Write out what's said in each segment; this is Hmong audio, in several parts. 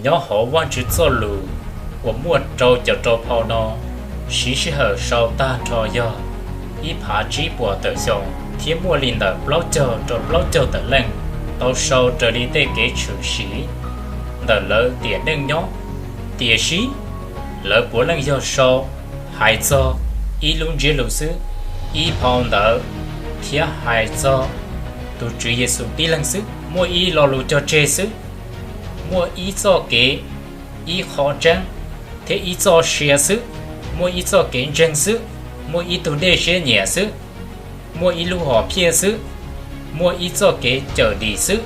Nyob hauv Vajtswv txoj lus uas muaj rau caum rau phau no, siv sij hawm sau tag nrho yog ib phav tsib puas tawm xyoo, thiab muaj li ntawm plaub caug rau plaub caug tawm leej tau sau raws li tej kev tshwm sim ntawm lawv tiam neej nyob. Tiam sis lawv puav leej yog sau hais txog ib lub ntsiab lus xwb, ib phau ntawv, thiab hais txog tus Tswv Yexus tib leeg xwb. Muaj ib lo lus cog tseg xwb, muaj ib txoj kev, ib qho tseeb, thiab ib txoj sia xwb, muaj ib txoj kev ntseeg xwb, muaj ib tug dej siab nyiam xwb, muaj ib lub hom phiaj xwb, muaj ib txoj kev cawm dim xwb,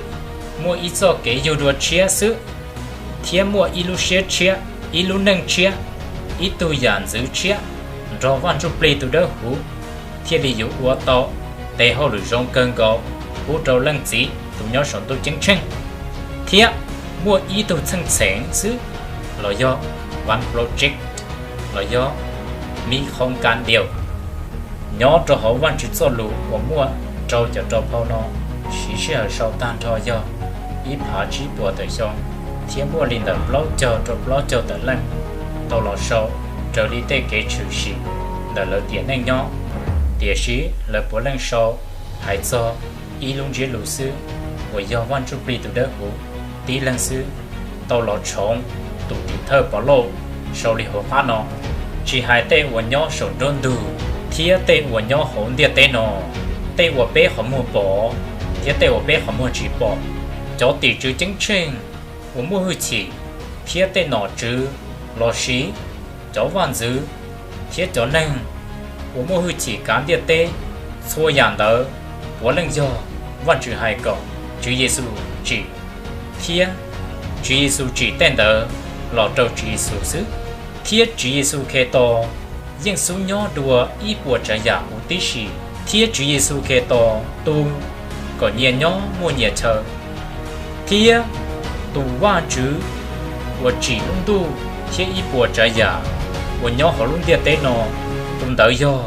muaj ib txoj kev yug dua tshiab xwb, thiab muaj ib lub siab tshiab, ib lub neej tshiab, ib tug yam ntxwv tshiab nrog Vaj Ntsujplig tus Dawb Huv, thiaj li yuav ua tau tes hauj lwm zoo kawg nkaus pub rau Leej Txiv tus nyob saum ntuj ceeb tsheej. Thiab muaj ib tug txheej txheem xwb, los yog one project, los yog mi qhoo ka diaum. Nyob rau hauv Vajtswv txoj lus uas muaj rau caum rau phau no, siv sij hawm sau tag nrho yog ib phav tsib puas tawm xyoo, thiab muaj li ntawm plaub caug rau plaub caug tawm leej tau los sau raws li tej kev tshwm sim ntawm lawv tiam neej nyob. Tiam sis lawv puav leej sau hais txog ib lub ntsiab lus xwb, uas yog Vaj Ntsujplig tus Dawb Huv tib leeg xwb, tau los tshoov tus tim thawj Pov Lauj sau li hauv qab no: Tsis hais tej uas nyob saum nruab ntug thiab tej uas nyob hauv ntiaj teb no, tej uas peb qhov muag pom thiab tej uas peb qhov muag tsis pom, cov tim tswv ceeb tsheej uas muaj hwj chim, thiab tej nom tswv lossis cov vaj ntxwv thiab cov neeg uas muaj hwj chim kav ntiaj teb, txhua yam ntawd puav leej yog Vajtswv hais kom Tswv Yexus tsim, thiab Tswv Yexus tsim tej ntawd los rau Tswv Yexus xwb. Thiab Tswv Yexus Khetos yeej xub nyob dua ib puas tsav yam huv tib si, thiab Tswv Yexus Khetos tu kom nyias nyob muaj nyias chaw. Thiab tus Vajtswv uas tsim lub ntuj thiab ib puas tsav yam uas nyob hauv lub ntiaj teb no, tus ntawd yog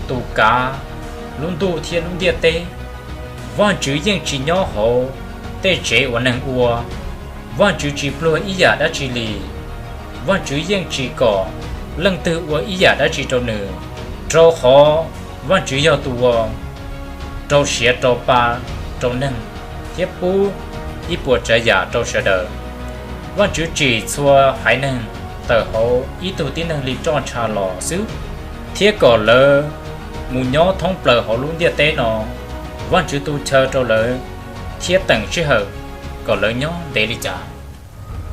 tus kav lub ntuj thiab lub ntiaj teb. Vajtswv yeej tsis nyob hauv tej tsev uas neeg ua. Vajtswv tsis pluag ib yam dab tsi li. Vajtswv yeej tsis kom leej twg ua ib yam dab tsi rau nws, rau qhov Vajtswv yog tus uas rau siav rau pa rau neeg thiab pub ib puas tsav yam rau sawv daws. Vajtswv tsim txhua haiv neeg tawm hauv ib tug tib neeg li roj ntsha los xwb, thiab kom lawv mus nyob thoob plaws hauv lub ntiaj teb no. Vajtswv tu chaw rau lawv thiab teem sij hawm kom lawv nyob ntev li cas.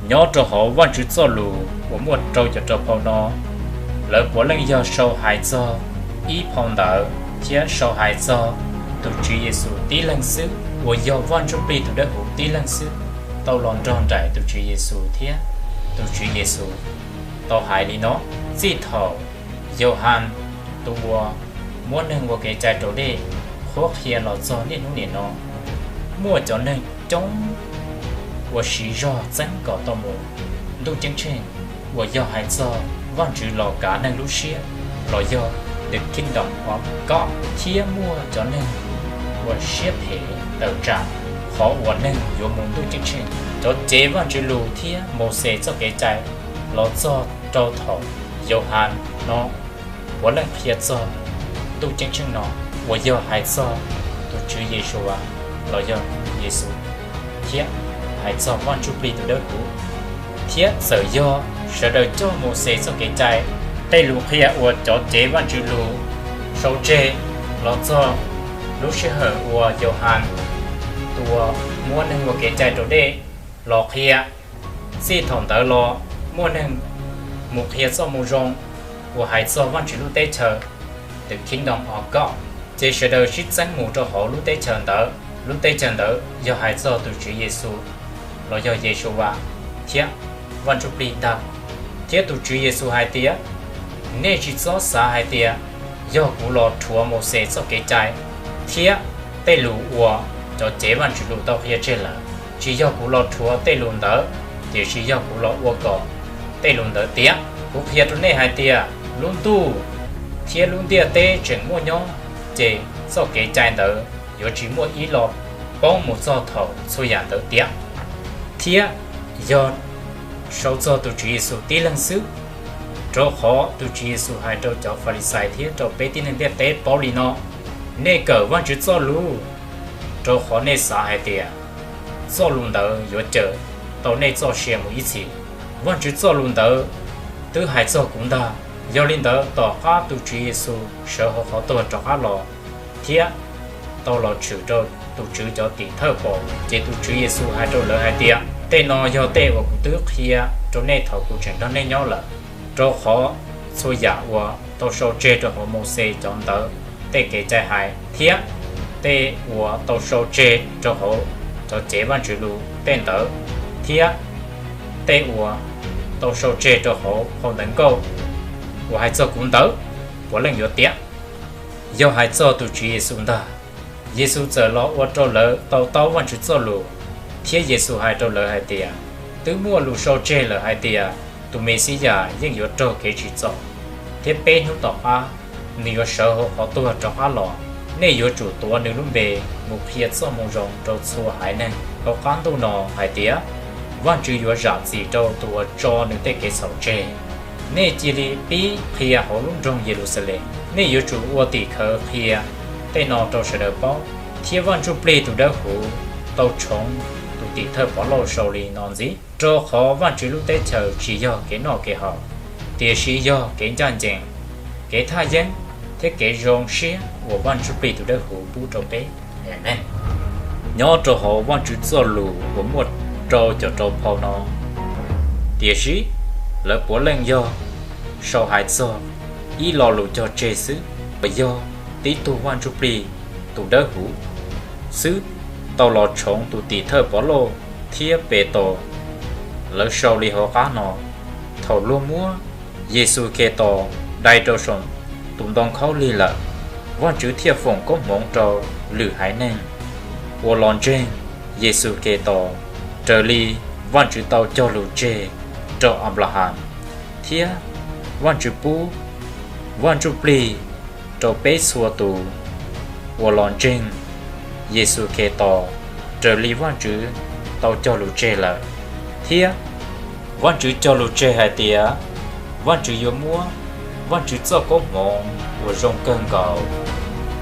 Nyob rau hauv Vajtswv txoj lus uas muaj rau caum rau phau no, lawv puav leej yog sau hais txog ib phau ntawv thiab sau hais txog tus Tswv Yexus tib leeg xwb, uas yog Vaj Ntsujplig tus Dawb Huv tib leeg xwb tau los nrog nraim tus Tswv Yexus, thiab tus Tswv Yexus tau hais li no: Txij thaum Yauhas tus uas muab neeg ua kev cai raus dej qhuab qhia los txog niaj hnub nim no, muaj cov neeg coob uas siv zog txeeb kom tau mus ntuj ceeb tsheej, uas yog hais txog Vajtswv los kav neeg lub siab, los yog the kingdom of God, thiab muaj cov neeg uas siab phem tawm tsam qhov uas neeg yuav mus ntuj ceeb tsheej. Cov cev Vajtswv lus thiab Mauxes txoj kev cai los txog rau thaum Yauhas no puav leej qhia txog ntuj ceeb tsheej no, uas yog hais txog tus Tswv Yeshua, los yog Yexus, thiab hais txog Vaj Ntsujplig tus Dawb Huv. Thiab txawm yog sawv daws coj Mauxes txoj kev cai, tej lus qhia uas cov cev Vajtswv lus sau tseg los txog lub sij hawm uas Yauhas tus uas muab neeg ua kev cai raus dej los qhia, txij thaum ntawd los muaj neeg mus qhia txoj moo zoo uas hais txog Vajtswv lub teb chaws, the kingdom of God, ces sawv daws sib txeeb mus rau hauv lub teb chaws ntawd. Lub teb chaws ntawd yog hais txog tus Tswv Yexus, los yog Yeshua, thiab Vaj Ntsujplig ntag. Thiab tus Tswv Yexus hais tias, nej tsis txhob xav hais tias yog kuv los rhuav Mauxes txoj kev cai thiab tej lus uas cov cev Vajtswv lus tau qhia tseg lawm. Tsis yog kuv los rhuav tej lus ntawd, tiam sis yog kuv los ua kom tej lus ntawd tiav. Kuv qhia rau nej hais tias lub ntuj thiab lub ntiaj teb tseem muaj nyob, ces txoj kev cai ntawd yuav tsis muaj ib los poob mus txog thaum txhua yam ntawd tiav. Thiab yog sau txog tus Tswv Yexus tib leeg xwb, rau qhov tus Tswv Yexus hais rau cov Falixais thiab rau peb tib neeg ntiaj teb paub li no: Nej kawm Vajtswv txoj lus, rau qhov nej xav hais tias txoj lus ntawd yuav cawm tau nej txoj sia mus ib txhis. Vajtswv txoj lus ntawd twb hais txog kuv ntag. Yog li ntawd, tom qab tus Tswv Yexus sawv hauv qhov tuag rov qab los thiab tau los tshwm rau tus Tswv cov tim thawj pom, ces tus Tswv Yexus hais rau lawv hais tias, Tej no yog tej uas kuv twb qhia rau nej thaum kuv tseem nrog nej nyob lawm, rau qhov txhua yam uas tau sau tseg rau hauv Mauxes cov ntawv, tej kev cai hais, thiab tej uas tau sau tseg rau hauv cov cev Vajtswv lus tej ntawd, thiab tej uas tau sau tseg rau hauv phau ntawv nkauj uas hais txog kuv ntawd, puav leej yuav tiav. Yog hais txog tus Tswv Yexus ntag. Yexus txawm los ua rau lawv to taub Vajtswv txoj lus, thiab Yexus hais rau lawv hais tias, Twb muaj lus sau tseg lawm hais tias tus Mexiyas yeej yuav raug kev tsim txom, thiab peb hnub tom qab nws yuav sawv hauv qhov tuag rov qab los. Nej yuav tsum tuav nws lub npe mus qhia txoj moo zoo rau txhua haiv neeg hauv qab ntuj no hais tias, Vajtswv yuav zam txim rau tus uas tso nws tej kev txhaum tseg. Nej cia li pib qhia hauv lub nroog Yeluxalees. Nej yuav tsum ua tim khawv qhia tej no rau sawv daws paub. Thiab Vaj Ntsujplig tus Dawbhuv tau tshoov tus Tim thawj Povlauj sau li no ntxiv: Rau qhov Vajtswv lub teb chaws tsis yog kev noj kev haus, tiam sis yog kev ncaj ncees, kev thaj yeeb, thiab kev zoo siab uas Vaj Ntsujplig tus Dawbhuv pub rau peb. Amees. Nyob rau hauv Vajtswv txoj lus uas muaj rau caum rau phau no, tiam sis lawv puav leej yog sau hais txog ib lo lus cog tseg xwb, uas yog tib tug Vaj Ntsujplig tus Dawbhuv xwb tau los tshoov tus Tim thawj Povlauj thiab Petus. Lawv sau li hauv qab no: Thaum luag muab Yexus Khetos dai rau saum tus ntoo khaub lig lawm, Vajtswv thiaj foom koob hmoov rau lwm haiv neeg uas los ntseeg Yexus Khetos, raws li Vajtswv tau cog lus tseg rau Anplahas, thiab Vajtswv pub Vaj Ntsujplig rau peb txhua tus uas los ntseeg Yexus Khetos raws li Vajtswv tau cog lus tseg lawm. Thiab Vajtswv cog lus tseg hais tias Vajtswv yuav muab Vajtswv txoj koob hmoov uas zoo kawg nkaus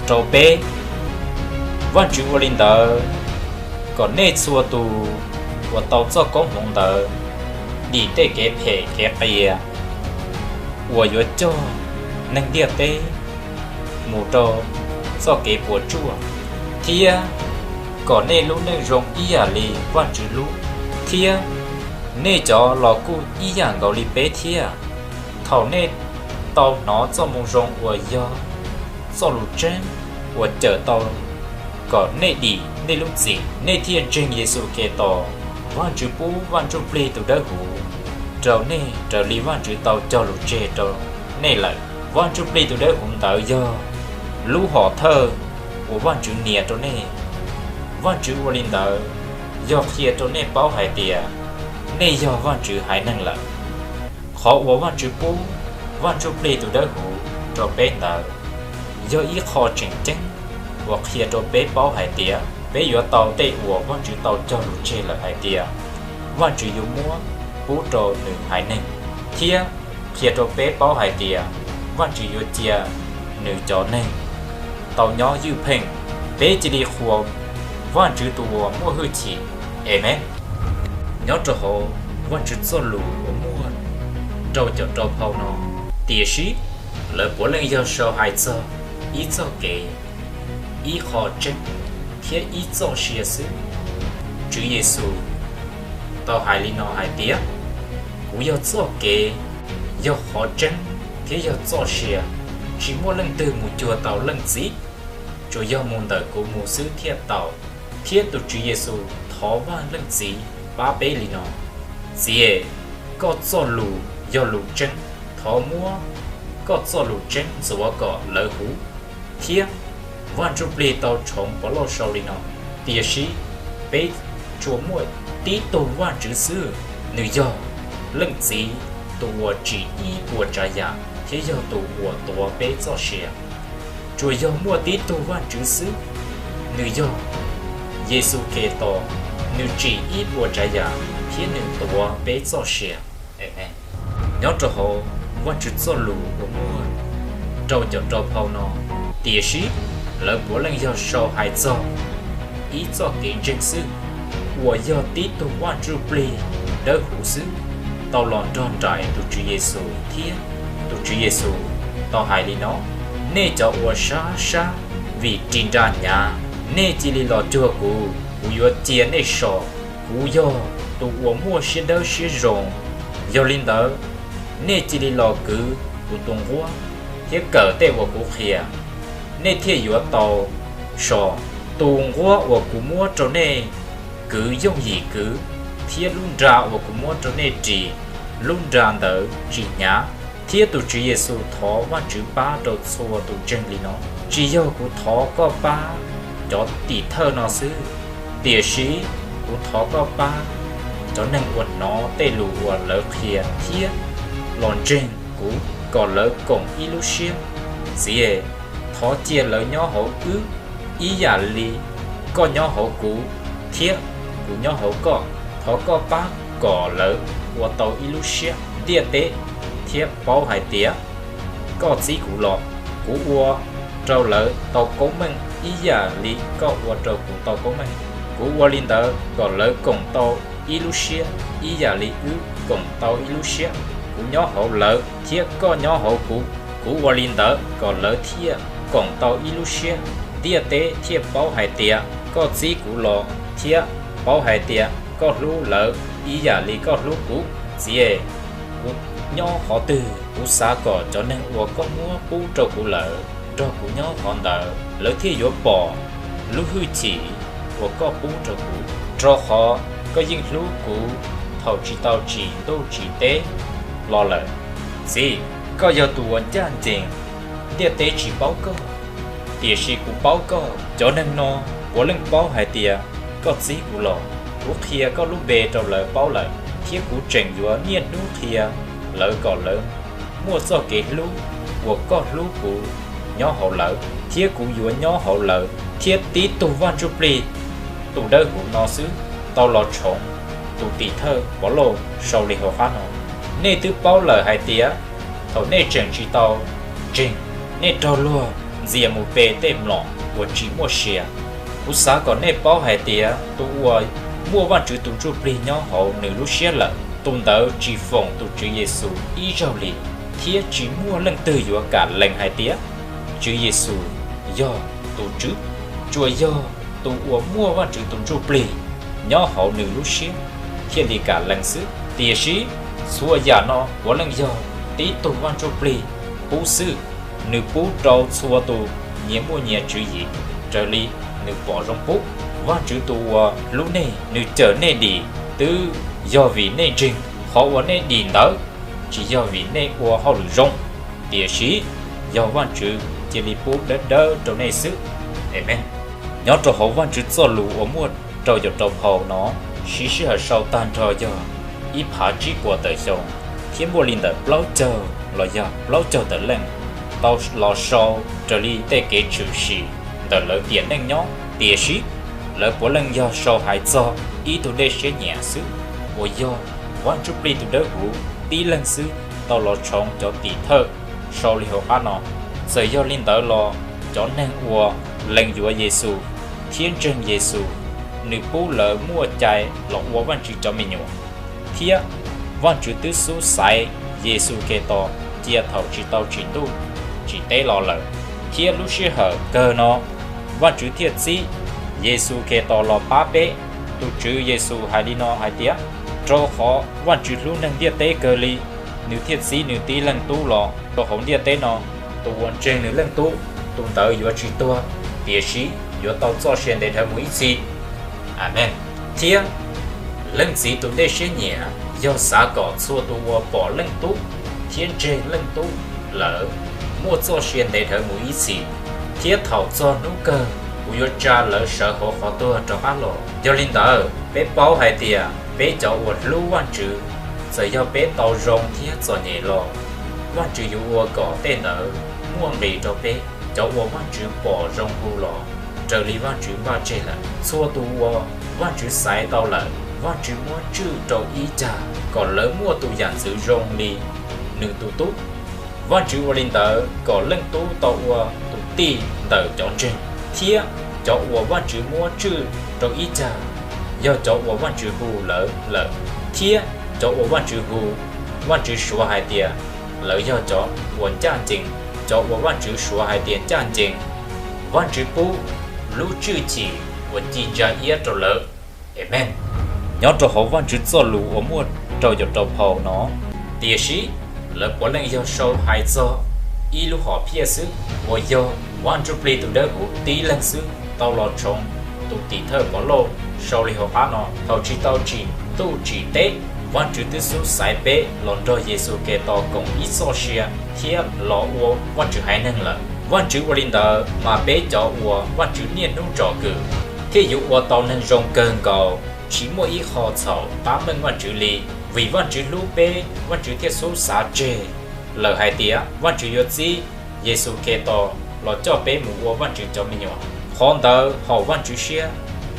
rau peb. Vajtswv ua li ntawd kom nej txhua tus uas tau txoj koob hmoov ntawd dim tej kev phem kev qias uas yuav coj neeg ntiaj teb mus rau txoj kev puas tsuaj, thiab kom nej lub neej zoo ib yam li Vajtswv lub, thiab nej cov los kuj ib yam nkaus li peb thiab. Thaum nej tau hnov txoj moo zoo uas yog txoj lus tseeb uas cawm tau kom nej dim nej lub txim, nej thiaj ntseeg Yexus Khetos. Vajtswv pub Vaj Ntsujplig tus Dawbhuv rau nej raws li Vajtswv tau cog lus tseg rau nej lawm. Vaj Ntsujplig tus Dawbhuv ntawd yog lub hom thawj uas Vajtswv nias rau nej. Vajtswv ua li ntawd yog qhia rau nej paub hais tias nej yog Vajtswv haiv neeg lawm. Qhov uas Vajtswv pub Vaj Ntsujplig tus Dawbhuv rau peb ntawd yog ib qho tseem ceeb uas qhia rau peb paub hais tias peb yuav tau tej uas Vajtswv tau cog lus tseg lawm hais tias Vajtswv yuav muab pub rau nws haiv neeg, thiab qhia rau peb paub hais tias Vajtswv yuav cia nws cov neeg tau nyob ywj pheej. Peb cia li qhuas Vajtswv tus uas muaj hwj chim. Amees. Nyob rau hauv Vajtswv txoj lus uas muaj rau caum rau phau no, tiam sis lawv puav leej yog sau hais txog ib txoj kev, ib qho tseeb, thiab ib txoj sia xwb. Tswv Yexus tau hais li no hais tias, Kuv yog txoj kev, yog qhov tseeb, thiab yog txoj sia. Tsis muaj leej twg mus cuag tau Leej Txiv, tsuas yog mus ntawm kuv mus xwb thiaj tau. Thiab tus Tswv Yexus thov Vaj Leej Txiv pab peb li no: Txiv, koj txoj lus yog lus tseeb, thov muab koj txoj lus tseeb ntxuav kom lawv huv. Thiab Vaj Ntsujplig tau tshoov Povlauj sau li no: Tiam sis peb tsuas muaj tib tug Vajtswv xwb, nws yog Leej Txiv, tus uas tsim ib puas tsav yam thiab yog tus uas tuav peb txoj sia. Tsuas yog muaj tib tug Vajtswv xwb, nws yog Yexus Khetos, nws tsim ib puas tsav yam thiab nws tuav peb txoj sia. Amees. Nyob rau hauv Vajtswv txoj lus uas muaj rau caum rau phau no, tiam sis lawv puav leej yog sau hais txog ib txoj kev ntseeg xwb, uas yog tib tug Vaj Ntsujplig dawb huv xwb tau los nrog nraim tus Tswv Yexus, thiab tus Tswv Yexus tau hais li no: Nej cov uas sab sab vim ris nra hnyav, nej cia li los cuag kuv, kuv yuav cia nej so. Kuv yog tus uas muaj siab dawb siab zoo, yog li ntawd, nej cia li los kwv kuv tus nquab thiab kawm tej uas kuv qhia, nej thiaj yuav tau so. Tus nquab uas kuv muab rau nej kwv yooj yim kwv, thiab lub nra uas kuv muab rau nej ris, lub nra ntawd tsis hnyav. Thiab tus Tswv Yexus thov Vajtswv pab rau txhua tus ntseeg li no: Tsis yog kuv thov koj pab cov tim thawj no xwb, tiam sis kuv thov koj pab cov neeg uas hnov tej lus uas lawv qhia thiab los ntseeg kuv, kom lawv koom ib lub siab. Txiv, thov cia lawv nyob hauv wb ib yam li koj nyob hauv kuv thiab kuv nyob hauv koj. Thov koj pab kom lawv ua tau ib lub siab ntiaj teb thiab paub hais tias koj txib kuv los. Kuv ua rau lawv tau koob meej ib yam li koj ua rau kuv tau koob meej. Kuv ua li ntawd kom lawv koom tau ib lub siab ib yam li wb koom tau ib lub siab. Kuv nyob hauv lawv thiab koj nyob hauv kuv. Kuv ua li ntawd kom lawv thiaj koom tau ib lub siab, ntiaj teb thiaj paub hais tias koj txib kuv los, thiab paub hais tias koj hlub lawv ib yam li koj hlub kuv. Txiv, kuv nyob qhov twg, kuv xav kom cov neeg uas koj muab pub rau kuv lawm nrog kuv nyob qhov ntawd, lawv thiaj yuav pom lub hwj chim uas koj pub rau kuv, rau qhov koj yeej hlub kuv thaum tsis tau tsim ntuj tsim teb los lawm. Txiv, koj yog tus uas ncaj ncees, ntiaj teb tsis paub koj, tiam sis kuv paub koj. Cov neeg no puav leej paub hais tias koj txib kuv los. Kuv qhia koj lub npe rau lawv paub lawm, thiab kuv tseem yuav niaj hnub qhia lawv kom lawv muaj txoj kev hlub uas koj hlub kuv nyob hauv lawv, thiab kuv yuav nyob hauv lawv. Thiab tib tug Vaj Ntsujplig, tus dawb huv no xwb, tau los tshoov tus tim thawj Povlauj sau li hauv qab no: Nej twb paub lawm hais tias thaum nej tseem tsis tau ntseeg, nej raug luag ntxias mus pe tej mlom uas tsis muaj sia. Kuv xav kom nej paub hais tias tus uas muaj Vajtswv tus Ntsujplig nyob hauv nws lub siab lawm, tus ntawd tsis foom tus Tswv Yexus ib zaug li, thiab tsis muaj leej twg yuav kam lees hais tias Tswv Yexus yog tus Tswv. Tsuas yog tus uas muaj Vajtswv tus Ntsujplig nyob hauv nws lub siab thiaj li kam lees xwb. Tiam sis txhua yam no puav leej yog tib tug Vaj Ntsujplig pub xwb. Nws pub rau txhua tus nyias muaj nyias tswv yim raws li nws pom zoo pub. Vajtswv tus uas hlub nej, nws cawm nej dim twb yog vim nej ntseeg. Qhov uas nej dim ntawd tsis yog vim nej ua hauj lwm zoo, tiam sis yog Vajtswv cia li pub dawb dawb rau nej xwb. Amees. Nyob rau hauv Vajtswv txoj lus uas muaj rau caum rau phau no, siv sij hawm sau tag nrho yog ib phav tsib puas tawm xyoo, thiab muaj li ntawm plaub caug los yog plaub caug tawm leej tau los sau raws li tej kev tshwm sim ntawm lawv tiam neej nyob. Tiam sis lawv puav leej yog sau hais txog ib tug dej siab nyiam xwb, uas yog Vaj Ntsujplig tus dawb huv tib leeg xwb tau los tshoov cov tim thawj sau li hauv qab no. Txawm yog li ntawd los cov neeg uas lees yuav Yexus thiab ntseeg Yexus, nws pub lawv muaj cai los ua Vajtswv cov me nyuam, thiab Vajtswv twb xub xaiv Yexus Khetos cia thaum tsis tau tsim ntuj tsim teb los lawm. Thiab lub sij hawm kawg no Vajtswv thiaj txib Yexus Khetos los pab peb. Tus Tswv Yexus hais li no hais tias, rau qhov Vajtswv hlub neeg ntiaj teb kawg li, nws thiaj txib nws tib leeg Tub los rau hauv ntiaj teb no. Tus uas ntseeg nws Leej Tub, tus ntawd yuav tsis tuag, tiam sis yuav tau txoj sia ntev dhawv mus ib txhis. Amees. Thiab Leej Txiv tus dej siab nyiam yog xav kom txhua tus uas pom Leej Tub thiab ntseeg Leej Tub lawm muaj txoj sia ntev dhawv mus ib txhis, thiab thaum txog hnub kawg kuv yuav tsa lawv sawv hauv qhov tuag rov qab los. Yog li ntawd, peb paub hais tias peb cov uas hlub Vajtswv, txawm yog peb tau zoo thiab txom nyem los, Vajtswv yuav ua kom tej ntawd muaj nqis rau peb. Cov uas Vajtswv pom zoo hu los raws li Vajtswv npaj tseg lawm. Txhua tus uas Vajtswv xaiv tau lawm, Vajtswv muab tswj rau ib cag kom lawv muaj tus yam ntxwv zoo li nws tus tub. Vajtswv ua li ntawd kom leej tub tau ua tus tij ntawm cov ntseeg, thiab cov uas Vajtswv muab tswj rau ib cag yog cov uas Vajtswv hu lawv lawm, thiab cov uas Vajtswv hu, Vajtswv suav hais tias lawv yog cov uas ncaj ncees. Cov uas Vajtswv suav hais tias ncaj ncees, Vajtswv pub lub tshwj chim uas ci ntsa iab rau lawv. Amees. Nyob rau hauv Vajtswv txoj lus uas muaj rau caum rau phau no, tiam sis lawv puav leej yog sau hais txog ib lub hom phiaj xwb, uas yog Vaj Ntsujplig tus dawb huv tib leeg xwb tau los tshoov tus tim thawj Pov Lauj sau li hauv qab no: Thaum tsis tau tsim ntuj tsim teb, Vajtswv twb xub xaiv peb los nrog Yexus Khetos koom ib txoj sia thiab los ua Vajtswv haiv neeg lawm. Vajtswv ua li ntawd mas peb cov uas Vajtswv niaj hnub tsom kwm thiaj yuav ua tau neeg zoo kawg nkaus, tsis muaj ib qho txhaum tab meej Vajtswv li. Vim Vajtswv hlub peb, Vajtswv thiaj xub xav tseg lawm hais tias Vajtswv yuav txib Yexus Khetos los coj peb mus ua Vajtswv cov me nyuam. Qhov ntawd haum Vajtswv siab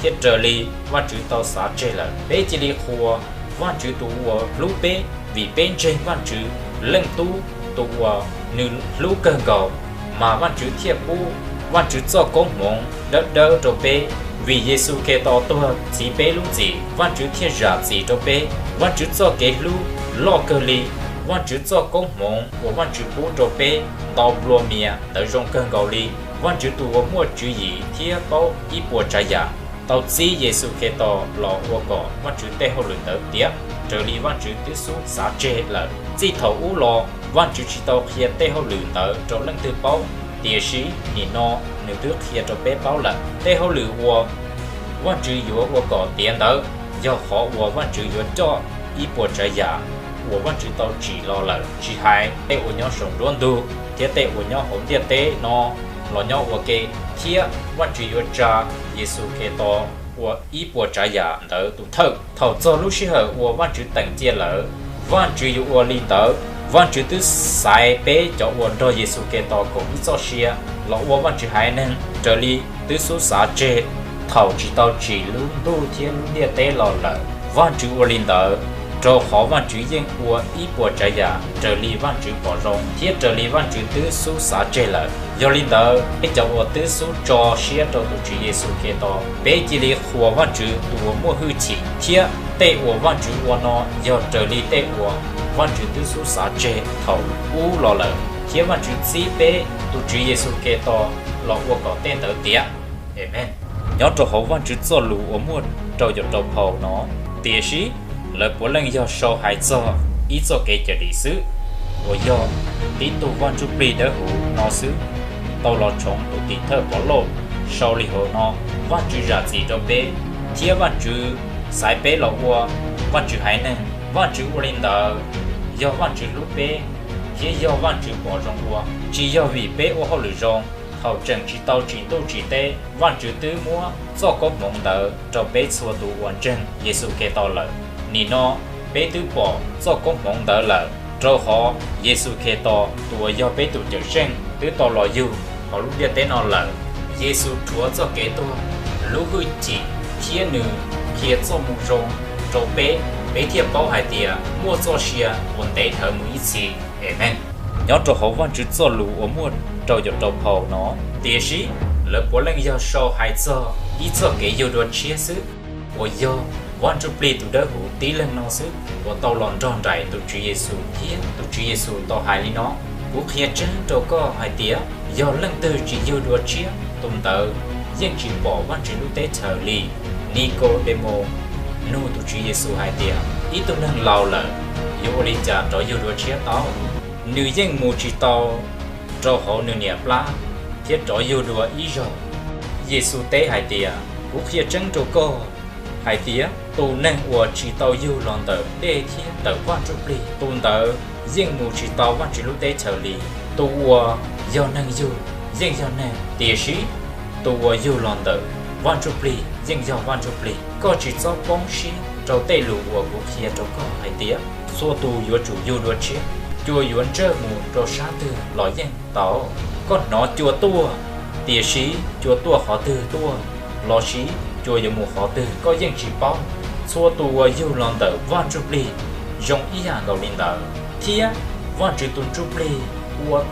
thiab raws li Vajtswv tau xav tseg lawm. Peb cia li qhuas Vajtswv tus uas hlub peb, vim peb ntseeg Vajtswv Leej Tub tus uas nws hlub kawg nkaus, mas Vajtswv thiaj pub Vajtswv txoj koob hmoov dawb dawb rau peb. Vim Yexus Khetos tuag txhiv peb lub txim, Vajtswv thiaj zam txim rau peb. Vajtswv txoj kev hlub loj kawg li, Vajtswv txoj koob hmoov uas Vajtswv pub rau peb ntau nplua mias ntawd zoo kawg nkaus li. Vajtswv tus uas muaj tswv yim thiab paub ib puas tsav yam tau txib Yexus Khetos los ua kom Vajtswv tej hauj lwm ntawd tiav raws li Vajtswv twb xub xav tseg lawm. Txij thaum ub los Vajtswv tsis tau qhia tej hauj lwm ntawd rau leej twg paub, tiam sis nim no nws twb qhia rau peb paub lawm. Tej hauj lwm uas Vajtswv yuav ua kom tiav ntawd yog qhov uas Vajtswv yuav coj ib puas tsav yam uas Vajtswv tau tsim los lawm, tsis hais tej uas nyob saum nruab ntug thiab tej uas nyob hauv ntiaj teb no los nyob ua ke, thiab Vajtswv yuav tsa Yexus Khetos ua ib puas tsav yam ntawd tus thawj. Thaum txog lub sij hawm uas Vajtswv teem cia lawm, Vajtswv yuav ua li ntawd. Vajtswv twb xaiv peb cov uas nrog Yexus Khetos koom ib txoj sia los ua Vajtswv haiv neeg raws li twb xub xav tseg thaum tsis tau tsim lub ntuj thiab lub ntiaj teb los lawm. Vajtswv ua li ntawd, rau qhov Vajtswv yeej ua ib puas tsav yam raws li Vajtswv pom zoo thiab raws li Vajtswv twb xub xav tseg lawm. Yog li ntawd, peb cov uas twb xub tso siab rau tus Tswv Yexus Khetos, peb cia li qhuas Vajtswv tus uas muaj hwj chim, thiab tej uas Vajtswv ua no yog raws li tej uas Vajtswv twb xub xav tseg thaum ub los lawm, thiab Vajtswv txib peb tus Tswv Yexus Khetos los ua kom tej ntawd tiav. Amees. Nyob rau hauv Vajtswv txoj lus uas muaj rau caum rau phau no, tiam sis lawv puav leej yog sau hais txog ib txoj kev cawm dim xwb, uas yog tib tug Vaj Ntsujplig dawb huv no xwb tau los tshoov tus tim thawj Pov Lauj sau li hauv no: Vajtswv zam txim rau peb, thiab Vajtswv xaiv peb los ua Vajtswv haiv neeg. Vajtswv ua li ntawd yog Vajtswv hlub peb, thiab yog Vajtswv pom zoo ua, tsis yog vim peb ua hauj lwm zoo. Thaum tseem tsis tau tsim ntuj tsim teb, Vajtswv twb muab txoj koob hmoov ntawd rau peb txhua tus uas ntseeg Yexus Khetos lawm. Nim no peb twb pom txoj koob hmoov ntawd lawm, rau qhov Yexus Khetos tus uas yog peb tus Cawmseej twb tau los yug hauv lub ntiaj teb no lawm. Yexus rhuav txoj kev tuag, lub hwj chim, thiab nws qhia txoj moo zoo rau peb, peb thiaj paub hais tias muaj txoj sia uas ntev dhawv mus ib txhis. Amees. Nyob rau hauv Vajtswv txoj lus uas muaj rau caum rau phau no, tiam sis lawv puav leej yog sau hais txog ib txoj kev yug dua tshiab xwb, uas yog Vaj Ntsujplig tus dawb huv tib leeg no xwb uas tau los nrog nraim tus Tswv Yexus, thiab tus Tswv Yexus tau hais li no: Kuv qhia tseeb rau koj hais tias, yog leej twg tsis yug dua tshiab, tus ntawd yeej tsis pom Vajtswv lub teb chaws li. Nikaudemus nug tus Tswv Yexus hais tias, Ib tug neeg laus lawm yuav ua li cas rov yug dua tshiab tau? Nws yeej mus tsis tau rau hauv nws niam plab thiab rov yug dua ib zaug. Yexus teb hais tias, Kuv qhia tseeb rau koj hais tias, tus neeg uas tsis tau yug los ntawm dej thiab ntawm Vaj Ntsujplig, tus ntawd yeej mus tsis tau Vajtswv lub teb chaws li. Tus uas yog neeg yug yeej yog neeg, tiam sis tus uas yug los ntawm Vaj Ntsujplig yeej yog Vaj Ntsujplig. Koj tsis txhob poob siab rau tej lus uas kuv qhia rau koj hais tias, txhua tus yuav tsum yug dua tshiab. Cua yuav ntsawj mus rau sab twg los yeej tau. Koj hnov cua tuaj, tiam sis cua tuaj qhov twg tuaj lossis cua yuav mus qhov twg koj yeej tsis paub. Txhua tus uas yug los ntawm Vaj Ntsujplig zoo ib yam nkaus li ntawd, thiab Vajtswv tus Ntsujplig ua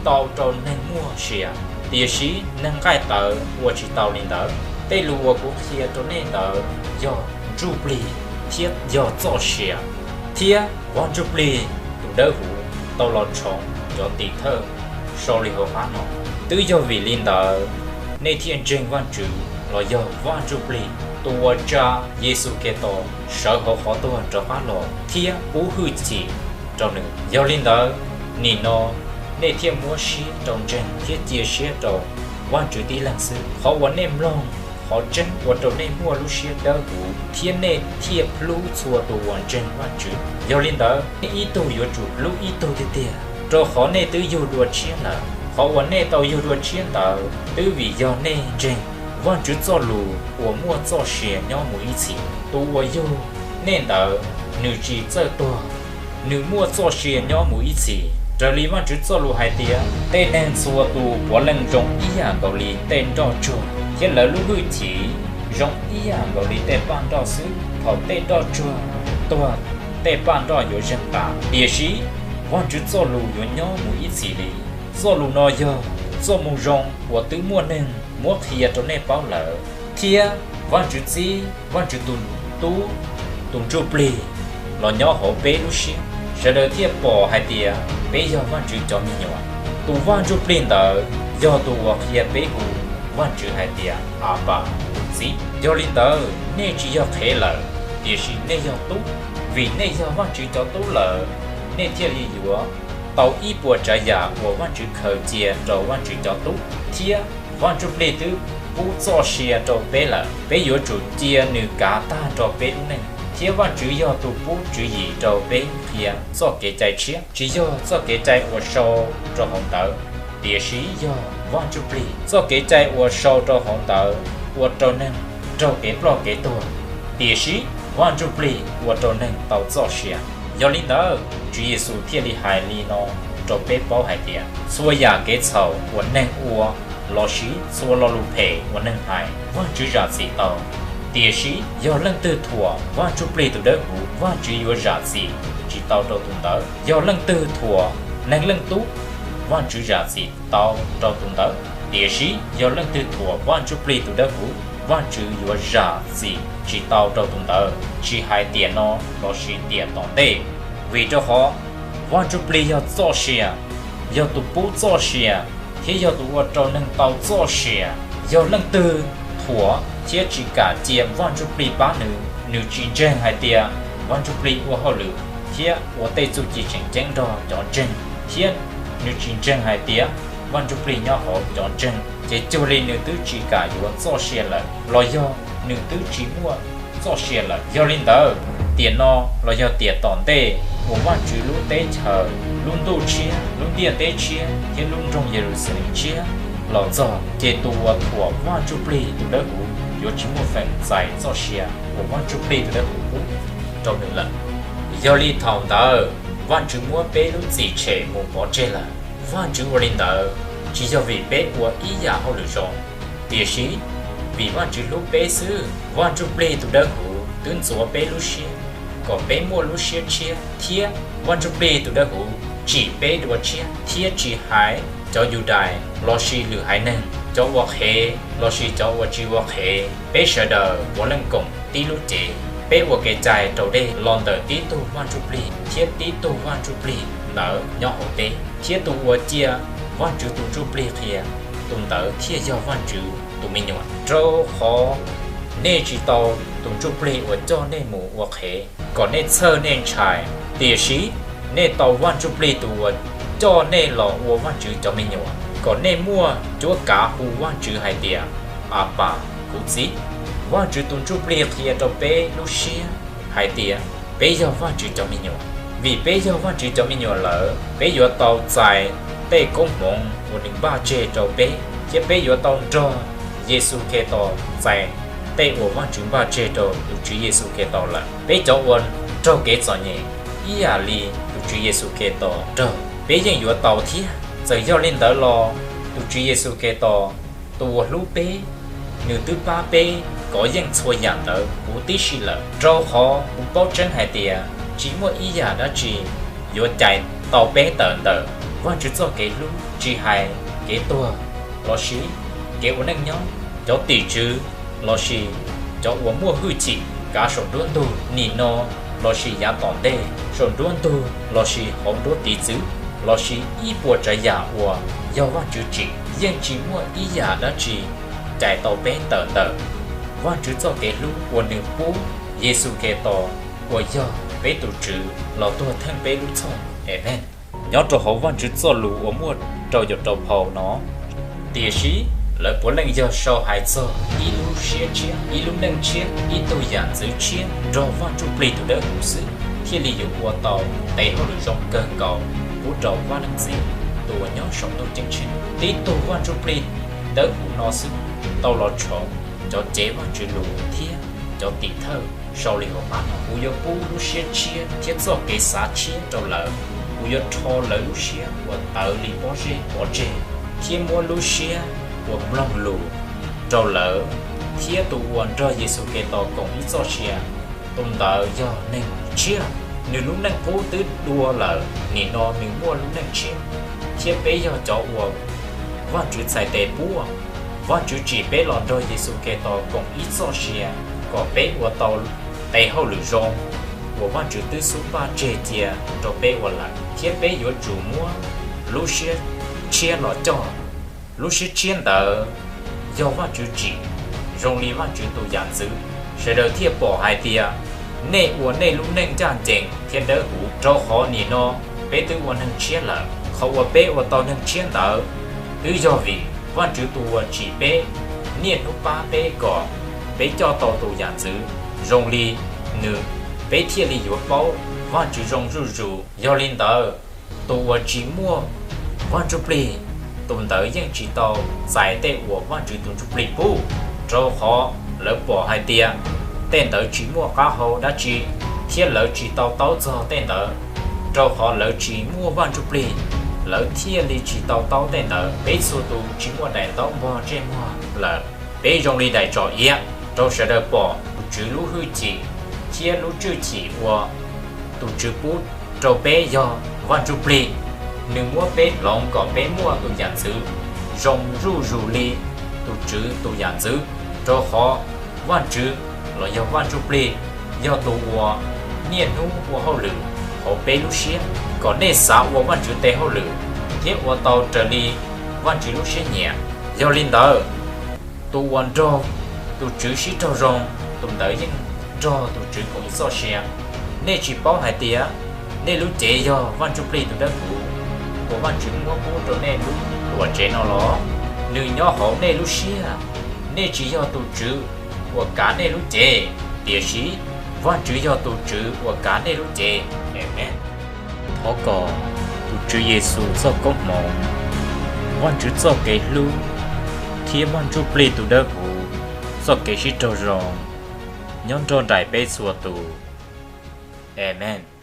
tau rau neeg muaj sia, tiam sis neeg nqaij tawv ua tsis tau li ntawd. Tej lus uas kuv qhia rau nej ntawd yog ntsuj plig thiab yog txoj sia, thiab Vaj Ntsujplig tus dawb huv tau los tshoov cov tim thawj sau li hauv qab no. Twb yog vim li ntawd nej thiaj ntseeg Vajtswv los yog Vaj Ntsujplig, tus uas tsa Yexus Khetos sawv hauv qhov tuag rov qab los thiab pub hwj chim rau nws. Yog li ntawd, nim no nej thiaj muab siab rau ntseeg thiab cia siab rau Vajtswv tib leeg xwb. Qhov uas nej mloog qhov tseeb ua rau nej muaj lub siab dawb huv, thiab nej thiaj hlub txhua tus uas ntseeg Vajtswv. Yog li ntawd, nej ib tug yuav tsum hlub ib tug tiag tiag, rau qhov nej twb yug dua tshiab lawm. Qhov uas nej tau yug dua tshiab ntawd twb vim yog nej ntseeg Vajtswv txoj lus uas muaj txoj sia nyob mus ib txhis. Tus uas yug nej ntawd, nws tsis txawj tuag, nws muaj txoj sia nyob mus ib txhis. Raws li Vajtswv txoj lus hais tias, tej neeg txhua tus puav leej zoo ib yam nkaus li tej nroj tsuag, thiab lawv lub hwj chim zoo ib yam nkaus li tej paj nroj xwb. Thaum tej nroj tsuag tuag, tej paj nroj yuav zeeg tas, tiam sis Vajtswv txoj lus yuav nyob mus ib txhis li. Txoj lus no yog txoj moo zoo uas twb muaj neeg muab qhia rau nej paub lawm, thiab Vajtswv txib Vajtswv tus Tub, tus Ntsujplig los nyob hauv peb lub siab, sawv daws thiaj pom hais tias peb yog Vajtswv cov me nyuam. Tus Vaj Ntsujplig ntawd yog tus uas qhia peb hu Vajtswv hais tias, Abas, tus txiv. Yog li ntawd, nej tsis yog qhev lawm, tiam sis nej yog tub. Vim nej yog Vajtswv cov tub lawm, nej thiaj li yuav tau ib puas tsav yam uas Vajtswv khaws cia rau Vajtswv cov tub, thiab Vaj Ntsujplig twb pub txoj sia rau peb lawm. Peb yuav tsum cia nws kav tag nrho peb lub neej, thiab Vajtswv yog tus pub tswv yim rau peb qhia txoj kev cai tshiab, tsis yog txoj kev cai uas sau rau hauv ntawv, tiam sis yog Vaj Ntsujplig. Txoj kev cai uas sau rau hauv ntawv ua rau neeg raug kev ploj kev tuag, tiam sis Vaj Ntsujplig ua rau neeg tau txoj sia. Yog li ntawd, Tswv Yexus thiaj li hais li no rau peb paub hais tias, txhua yam kev txhaum uas neeg ua lossis txhua lo lus phem uas neeg hais, Vajtswv zam txim tau. Tiam sis yog leej twg thuam Vaj Ntsujplig tus dawb huv, Vajtswv yuav zam txim tsis tau rau tus ntawd. Yog leej twg thuam Neeg Leej Tub, Vajtswv zam txim tau rau tus ntawd. Tiam sis yog leej twg thuam Vaj Ntsujplig tus dawb huv, Vajtswv yuav zam txim tsis tau rau tus ntawd, tsis hais tiam no lossis tiam tom ntej. Vim rau qhov Vaj Ntsujplig yog txoj sia, yog tus pub txoj sia, thiab yog tus ua rau neeg tau txoj sia. Yog leej twg thuam thiab tsis kam cia Vaj Ntsujplig pab nws, nws tsis ntseeg hais tias Vaj Ntsujplig ua hauj lwm thiab ua tej txuj ci tseem ceeb nrog cov ntseeg, thiab nws tsis ntseeg hais tias Vaj Ntsujplig nyob hauv cov ntseeg, ces cuag li nws twb tsis kam yuav txoj sia lawm, los yog nws twb tsis muaj txoj sia lawm. Yog li ntawd, tiam no los yog tiam tom ntej uas Vajtswv lub teb chaws, lub ntuj tshiab, lub ntiaj teb tshiab thiab lub nroog Yeluxalees tshiab los txog, ces tus uas thuam Vaj Ntsujplig tus dawb huv yuav tsis muaj feem txais txoj sia uas Vaj Ntsujplig tus dawb huv pub rau nws lawm. Yog li thaum ntawd Vajtswv muab peb lub txim tshem mus pov tseg lawm. Vajtswv ua li ntawd tsis yog vim peb ua ib yam hauj lwm zoo, tiam sis vim Vajtswv hlub peb xwb. Vaj Ntsujplig tus dawb huv twb ntxuav peb lub siab kom peb muaj lub siab tshiab, thiab Vaj Ntsujplig tus dawb huv tsim peb dua tshiab, thiab tsis hais cov Yudais lossis lwm haiv neeg, cov ua qhev lossis cov uas tsis ua qhev, peb sawv daws puav leej koom tib lub cev. Peb ua kev cai raus dej los ntawm tib tug Vaj Ntsujplig, thiab tib tug Vaj Ntsujplig ntawd nyob hauv peb, thiab tus uas cia Vajtswv tus Ntsujplig qhia, tus ntawd thiaj yog Vajtswv tus me nyuam. Rau qhov nej tsis tau tus Ntsujplig uas coj nej mus ua qhev kom nej txhawj nej ntshai, tiam sis nej tau Vaj Ntsujplig tus uas coj nej los ua Vajtswv cov me nyuam, kom nej muaj cuab kav hu Vajtswv hais tias, Apas, kuv Txiv. Vajtswv tus Ntsujplig qhia rau peb lub siab hais tias peb yog Vajtswv cov me nyuam. Vim peb yog Vajtswv cov me nyuam lawm, peb yuav tau txais tej koob hmoov uas nws npaj tseg rau peb, thiab peb yuav tau nrog Yexus Khetos txais tej uas Vajtswv npaj tseg rau tus Tswv Yexus Khetos lawm. Peb cov uas raug kev txom nyem ib yam li tus Tswv Yexus Khetos raug, peb yeej yuav tau thiab. Txawm yog li ntawd los, tus Tswv Yexus Khetos, tus uas hlub peb, nws twb pab peb kov yeej txhua yam ntawd huv tib si lawm, rau qhov kuv paub tseeb hais tias tsis muaj ib yam dab tsi yuav cais tau peb tawm ntawm Vajtswv txoj kev hlub, tsis hais kev tuag lossis kev ua neej nyob, cov tim tswv lossis cov uas muaj hwj chim kav saum nruab ntug nim no lossis yav tom ntej, saum nruab ntug lossis hauv nruab tiv txwv, lossis ib puas tsav yam uas yog Vajtswv tsim, yeej tsis muaj ib yam dab tsi cais tau peb tawm ntawm Vajtswv txoj kev hlub uas nws pub Yexus Khetos uas yog peb tus Tswv los tuag theej peb lub txhoj. Amees. Nyob rau hauv Vajtswv txoj lus uas muaj rau caum rau phau no, tiam sis lawv puav leej yog sau hais txog ib lub siab tshiab, ib lub neej tshiab, ib tug yam ntxwv tshiab nrog Vaj Ntsujplig tus dawb huv xwb, thiaj li yuav ua tau tes hauj lwm zoo kawg nkaus pub rau Vaj Leej Txiv tus uas nyob saum ntuj ceeb tsheej. Tib tug Vaj Ntsujplig dawb huv no xwb tau los tshoov cov cev Vajtswv lus thiab cov tim thawj sau li hauv qab no: Kuv yuav pub lub siab tshiab thiab txoj kev xav tshiab rau lawv. Kuv yuav rho lawv lub siab uas tawv li pob zeb pov tseg, thiab muab lub siab uas mloog lus rau lawv. Thiab tus uas nrog Yexus Khetos koom ib txoj sia, tus ntawd yog neeg tshiab. Nws lub neej qub twb dua lawm, nim no nws muaj lub neej tshiab, thiab peb yog cov uas Vajtswv txhais tes pub. Vajtswv tsim peb los nrog Yexus Khetos koom ib txoj sia kom peb ua tau tes hauj lwm zoo uas Vajtswv twb xub npaj tseg cia rau peb ua lawm, thiab peb yuav tsum muab lub siab tshiab los coj. Lub siab tshiab ntawd yog Vajtswv tsim, zoo li Vajtswv tus yam ntxwv, sawv daws thiaj pom hais tias nej ua nej lub neej ncaj ncees thiab dawb huv, rau qhov nim no peb twb ua neeg tshiab lawm. Qhov uas peb ua tau neeg tshiab ntawd twb yog vim Vajtswv tus uas tsim peb niaj hnub pab peb kom peb coj tau tus yam ntxwv zoo li nws, peb thiaj li yuav paub Vajtswv zoo zuj zus. Yog li ntawd, tus uas tsis muaj Vaj Ntsujplig, tus ntawd yeej tsis tau txais tej uas Vajtswv tus Ntsujplig pub, rau qhov lawv pom hais tias tej ntawd tsis muaj qab hau dab tsi, thiab lawv tsis to taub txog tej ntawd, rau qhov lawv tsis muaj Vaj Ntsujplig, lawv thiaj li tsis to taub tej ntawd. Peb txhua tus tsis muaj daim ntaub npog ntsej muag lawm, peb zoo li daim tsom iav rau sawv daws pom. Tus Tswv lub hwj chim thiab lub hwj chim uas tus Tswv pub rau peb yog Vaj Ntsujplig, nws muab peb hloov kom peb muaj tus yam ntxwv zoo zuj zus li tus Tswv tus yam ntxwv, rau qhov Vajtswv los yog Vaj Ntsujplig yog tus uas niaj hnub ua hauj lwm hauv peb lub siab, kom nej xav ua Vajtswv tes hauj lwm thiab ua tau raws li Vajtswv lub siab nyiam. Yog li ntawd, tus uas nrog tus Tswv sib raug zoo, tus ntawd yeej nrog tus Tswv koom ib txoj sia. Nej tsis paub hais tias nej lub cev yog Vaj Ntsujplig tus dawb huv uas Vajtswv muab pub rau nej lub tuam tsev no los? Nws nyob hauv nej lub siab. Nej tsis yog tus Tswv uas kav nej lub cev, tiam sis Vajtswv yog tus Tswv uas kav nej lub cev. Amees. Thov kom tus Tswv Yexus txoj koob hmoov, Vajtswv txoj kev hlub, thiab Vaj Ntsujplig tus dawb huv txoj kev sib raug zoo nyob nrog nraim peb txhua tus. Amees.